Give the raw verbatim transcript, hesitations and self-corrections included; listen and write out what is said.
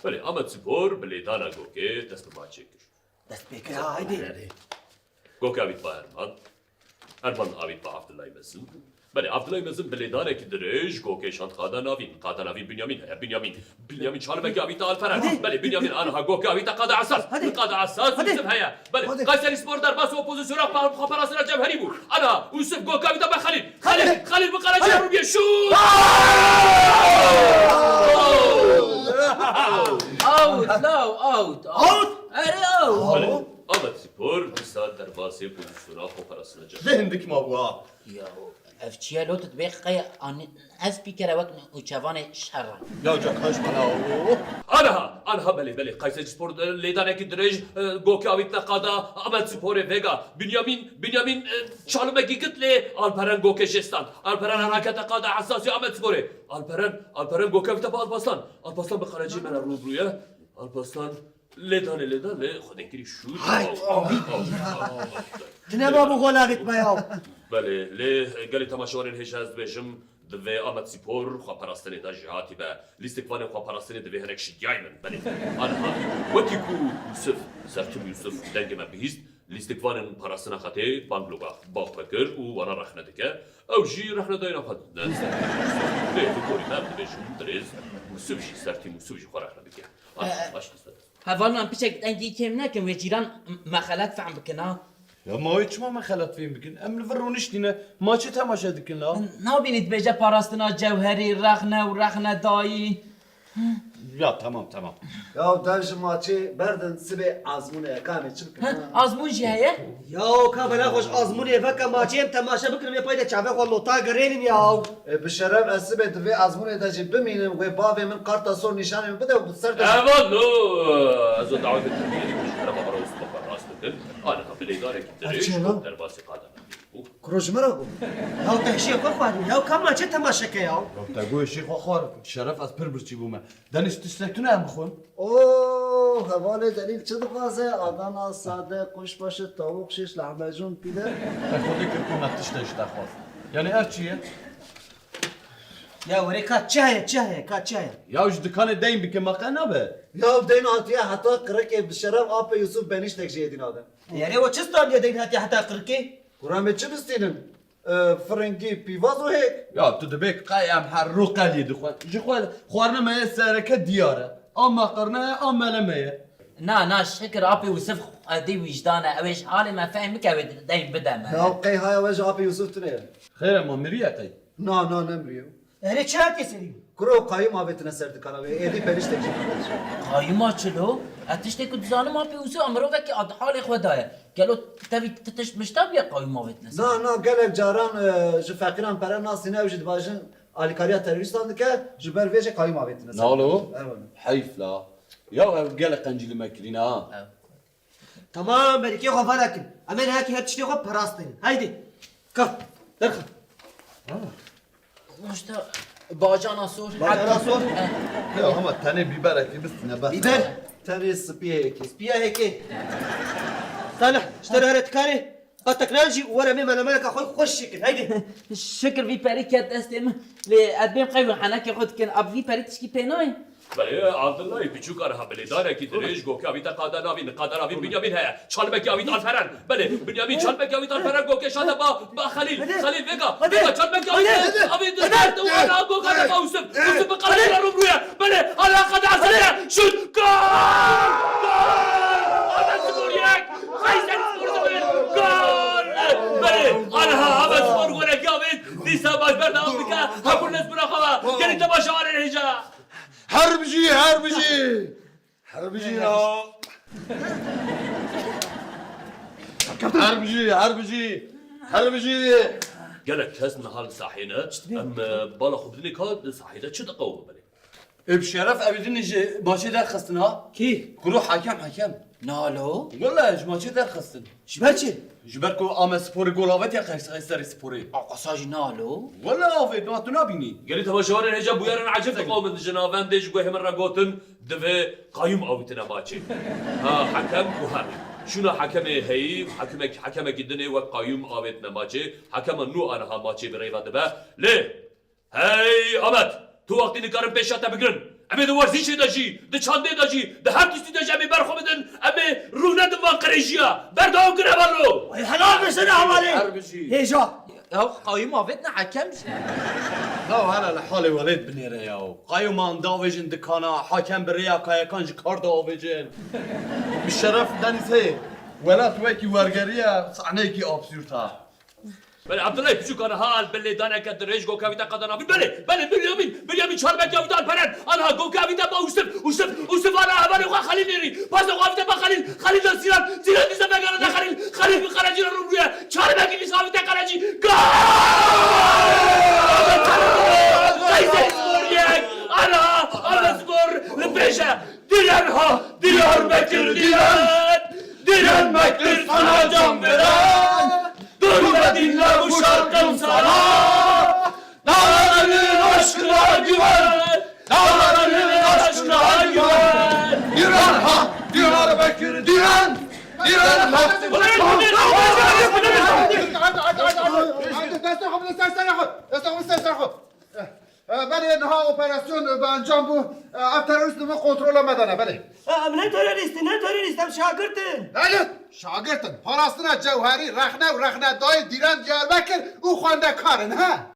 Belê, Amed Spor bi lêdana Gokê dest bi maçê kir. Dest pê kir, ha, haydi. Gokê avît ba Erman. Erman avît ba Abdullah Mezin. Belê, Abdullah Mezin bi lêdanekî dirêj Gokê şand qada navîn. Qada navîn Binyamin heye. Binyamin. Binyamin çalimekî avîta Alperen. Hadi. Belê, Binyamin aniha Gokê avîta qada esas. Hadi. Qada esas Hadi. Yusuf heye. Belê, Hadi. Kayseri Spor derbasî opozisyona pa-, xwe parastina Cevherî bû. Aniha Yusuf Gokê avîta ba Xelîl. Xelîl, Xelîl bi qereçê rûbiyê şût! Out, law, out, out. Erê, out. Belê, Amed Spor dîsa derbasê pozisyona xwe parastina Cevherî. Lê hindik ma bû ha. Ya, ev çi ye lo, tu dibê qey an-, ez pîkere wek nûçevanê şer e. Ya, ca kaş bana o. Aniha, aniha belê, belê. Kayserispor, e, lêdanekî dirêj, e, Gokê avîtine qada Amed Sporê vêga. Binyamin, Binyamin, e, çalimekî girt lê Alperen Gokê jê stand. Alperen herakete qada esasî Amed Sporê. Alperen, Alperen Gokê avîte ba Alpaslan. Alpaslan bi qerecî me re rûbirû ye. Alpaslan Lê danê, lê danê, xwedê kirî şût. Hay! Aw, aw, aw, aw. Tine ma bû golavêt me ya. Belê, lê gelê temaşevanên hêja ez dibêjim, divê Amed Spor xwe parastinê de jêhatî be. Lîstikvanên xwe parastinê divê hinek şidiyay bin. Belê. Aniha, wekî ku Yusuf, Sertim Yusuf, dengê me bihîst, lîstikvanên parastina xetê bangloga ba xwe kir û wana rexne dike. Ew jî rexnedayîna xwe didine. Lê li gorî me em dibêjin, birêz Yusuf jî, Sertim Yusuf jî xwe rexne dike. Baş, baş, baş. Hevalnan piçek dengî kêm nekin, wê cîran me xelet fehm bikin ha. Ya ma wê çima me xelet fêm bikin? Em li vir rûniştîne, maçê temaşe dikin la. Nabînî dibêje parastina cewherî, rexne û rexnedayî. Ya tamam, tamam. Ya dev ji maçê berdin sibê azmûnê ye, ka em ê çi bikin? Ha, ha? Azmûn jî heye? Ya ka bela xweş azmûnê veke maçê em temaşe bikin, em ê payde çavê xwe lota girênin ya. E, bi şeref ez sibê di vê azmûnê de jî bimînim, wê bavê min karta sor nîşanê min bide û bi ser de. Evan lo, ez o dawetê Tirkiyeyê dikim, ji tereba xwe re û silav xwe rast dikim. Aniha bi lêdanekî dirêj Erçela. Top derbasî qada me bû. Kuro ji me re got. Ya te hişê xwe xwarî, ya ka maçê temaşe ke ya. Ya te got hişê xwe xwar, şeref ez pir birçî bûme. Deniz tiştek tune em bixwin. Oo, hevalê delîl çi dixwaze? Adana, sade, kuşbaşı, tavuk şiş, lahmacun, pide. Te xwedê kir ku me tiştek ji te xwest. Yani ev çi ye? Ya were ka çi heye, çi heye, ka çi heye? Ya ji dikanê deyn bike ma qe nabe? Ya deyn hatiye heta qirikê bi şeref apê Yusuf benîştek jê dî nabe. Yere o çi standiye deyn hatiye heta qirikê? Kura me çi bistînin? E, firingî, pîvaz û hêk. Ya tu dibê qey em her rû qeliyê dixwin. Ji xwe xwarina me ye sereke diyar e. A meqirne ye, a mele me ye. Na, na, şikir apê Wisif qedî wîcdan e. Ew ê ji halê me fehm bike, wê deyn bide me. Ya qey haya we ji apê Yusuf tune ye. Xêr e, ma miriye qey? Na, na, nemiriye. Erê çi hatiye serî? Kuro qayûm avêtine ser dikana wê, êdî penîştek jî. Qayûma çilo? Ez tiştê ku dizanim apê Wisif a mirovekî a di halê xwe de ye. Gelo tevî ti tişt mişta bûye qayûm avêtine ser? Na, na, gelek caran, e, ji feqîran pere nasîne, ew jî dibajin alîkariya terorîstan dike, ji ber vê jê qayûm avêtine ser. Nalo? Ew. Heyf la. Ya ev gelek qencî li me kirîne ha. Ew. Tamam, berîkê xwe venekin. Em ê nehekî her tiştê xwe parastin. Haydi. Ka, derxe. Maşta bacana sor. Bacana sor? Eh. Ya ama tenê bîberekî bistîne bes. Bîber? Tenê spiyê yekê. Spiya yekê. Salih, ji te re here tikarê. Qatek nan jî were mê melemeleka xwe xweş çêkin. Haydi. Şikir vî perî ket destê min. Lê ez bêm qey wî henekê xwe dikin. Ab vî perî tişkî pê nayê. Belê, Abdullah, piçûk aniha bi lêdanekî dirêj, Gokê avîte qada navîn, qada navîn Binyamin heye. Çalimekî avît Alperen. Belê, Binyamin çalimekî avît Alperen, Gokê şate ba, ba Xelîl. Hadi. Xelîl vêga, hadi. Vêga çalimekî avît, hadi. Avît hadi. Dest û ana Gokê de ba Yusuf. Hadi. Yusuf bi qada Hadi. Rûbirû ye. Belê, hala qada Hadi. Asete. Şut. Gol! Gol! Ahmet Spor yek. Kayseri Spor sıfır. Gol! Belê, aniha Ahmet Spor golekî avît. Dîsa baş berdewam dike. Hemû lez bira xwe. Gelin temaşevanên hêja. Her bijî, her bijî. Her bijî ya. Her bijî, her bijî. Her bijî. Gelek kes niha li sahê ne. Em, e, bala xwe bidinê ka di sahê de çi diqewime belê. Ê bi şeref ev din ji maçê derxistin ha. Kî? Kuro hekem, hekem. Nalo? Wele ji maçê derxistin. Ji ber çi? Ji ber ku Amed Sporê gol avêtiye Qeyserê Sporê. Aqasa jî nalo? Wele avêt, niha tu nabînî. Gelî temaşevanên hêja bûyeran ecêb diqewimin ji navendê ji guhê min re gotin, divê qayûm awîtine maçê. Ha, hekem guher. Şûna hekemê heyî, hekemek-, hekemekî dinê wek qayûm avêtine maçê. Hekema nû aniha maçê bi rêve dibe. Lê Hey Amed, tu wextî nikarin pêşiya te bigirin. Em ê di werzîşê de jî, di çandê de jî, di her tiştî de jî em ê ber xwe bidin, em ê rûnedin van qirêjiya. Berdewam kin hevalno! Ay helal be sene hevalê! Her bijî. Hêja! Ya qayûm avêtine hekem jî. Ya hele li halê welêt binêre ya. Qayûman davêjin dikana, hakem bi rêya kayekan ji kar diavêjin. Bi şeref Denîz heye. Welat wekî wergeriye, sahneyekî absûrt e. Belê, Abdullah piçûkana hal, belê daneke dirêj goka wî te qada nabî. Belê, belê, Binyamin, Binyamin çarbek ya wî te alperen. Anha goka wî te ba Ûsif, Ûsif, Ûsif ana hevalê xwe Xelîl nêrî. Pasa xwe wî te ba Xelîl, Xelîl da Sîran, Sîran dîsa vegana da Xelîl, Xelîl bi qerecî re rû bûye. Çarbek wî dîsa wî te qerecî. Gol! Qeyse spor yek. Ana, ana spor li pêş e. Diren ha, Diyarbekir diren. Direnmektir sana can veren. Dur ve dinle bu şarkım sana. Dağların aşkına güven. Dağların aşkına güven. Diren ha, Diyarbekir diren. Diren ha. Destê xwe bide ser serê xwe. Destê xwe bide ser serê xwe. E, belê, niha operasyon, e, bi encam bû. E, ev terorîst li vir kontrola me de ne, belê. E, em ne terorîst in, ne terorîst, em şagird in. Belê, şagird in. Parastina Cewherî, rexne û rexnedayê Dîren Diyarbekir û xwendekar in, he?